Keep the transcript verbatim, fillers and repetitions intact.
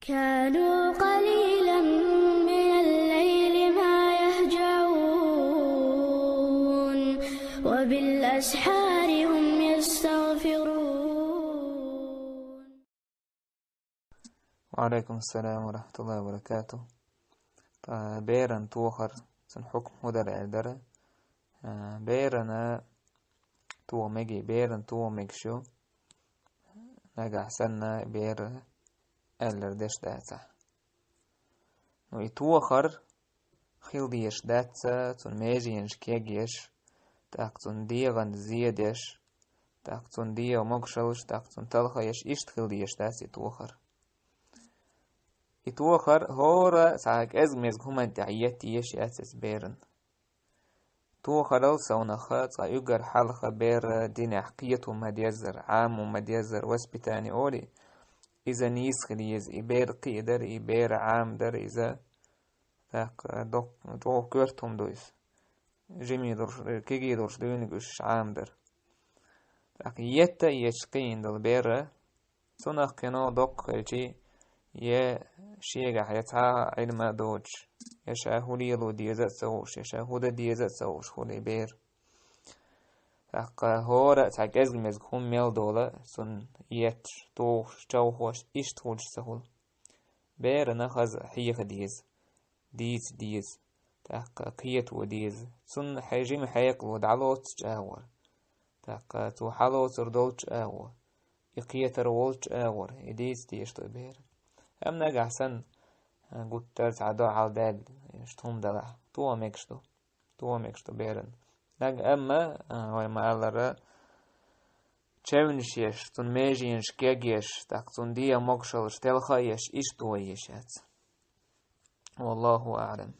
كانوا قليلا من الليل ما يهجعون، وبالأسحار هم يستغفرون. وعليكم السلام ورحمة الله وبركاته. Беран тохар, цун хьукм хӀун дара аьлла дара. Берана тоха меги, беран тоха мегаш ю, нагахь санна бер аьллар деш дацахь. Ну, и тохар хила дезаш дац цун меженаш кегъеш, тӀаккха цун дегӀан зе деш, тӀаккха цун дегӀа могушаллаш, тӀаккха цун талхаеш, иштта хила дезаш дац и тохар. И тохар хӀора цхьа кӀезиг-мезиг хӀуманна тӀехь етта езаш яц эцу беран. Тохарал совнаха цкъа уггар хьалха бер динехь кхето ма-деззара, Ӏамо ма-деззара, воспитание олий, иза нийса хила еза, и бер кхиадар, и бер Ӏамадар, иза, тӀаккха, доккха, чӀогӀа коьрта хӀума ду иза. Жима долуш, кегий долуш дуьйна уьш Ӏамадар. ТӀаккха етта а еча кхиийна долу бер, цунах кхин доккха хилчий, я шегахь я цхьа а Ӏилма а доцуш, я ша хӀун лело деза а ца хууш, я ша хӀун дан деза а ца хууш хуьлу и бер. ТӀаккха хӀора а цхьа кӀезиг-мезиг хӀума мел долу, цунна етташ, тухуш, човхош, иштта хуьлуш ца хуьлу. Берана хаза хьеха деза, дийца деза, тӀаккха кхето деза. Цунна хье-, жима хьекъало дӀалоцучу агӀор, тӀаккха цо хьалоцур долчу агӀор, и кхетар волчу агӀор, и дийца дезаш ду бер. Амма нагахь санна, а, гуттар а цхьа дуьхьал даьлла, иштта хӀума далахь, тоха мегаш ду, тоха мегаш ду беран. Наг-, амма, а, вай ма-аллара, чевнаш еш, цунна меженаш кегъеш, тӀаккха цунна дегӀа могушаллаш телха а еш, иштта тоха езаш яц. والله أعلم.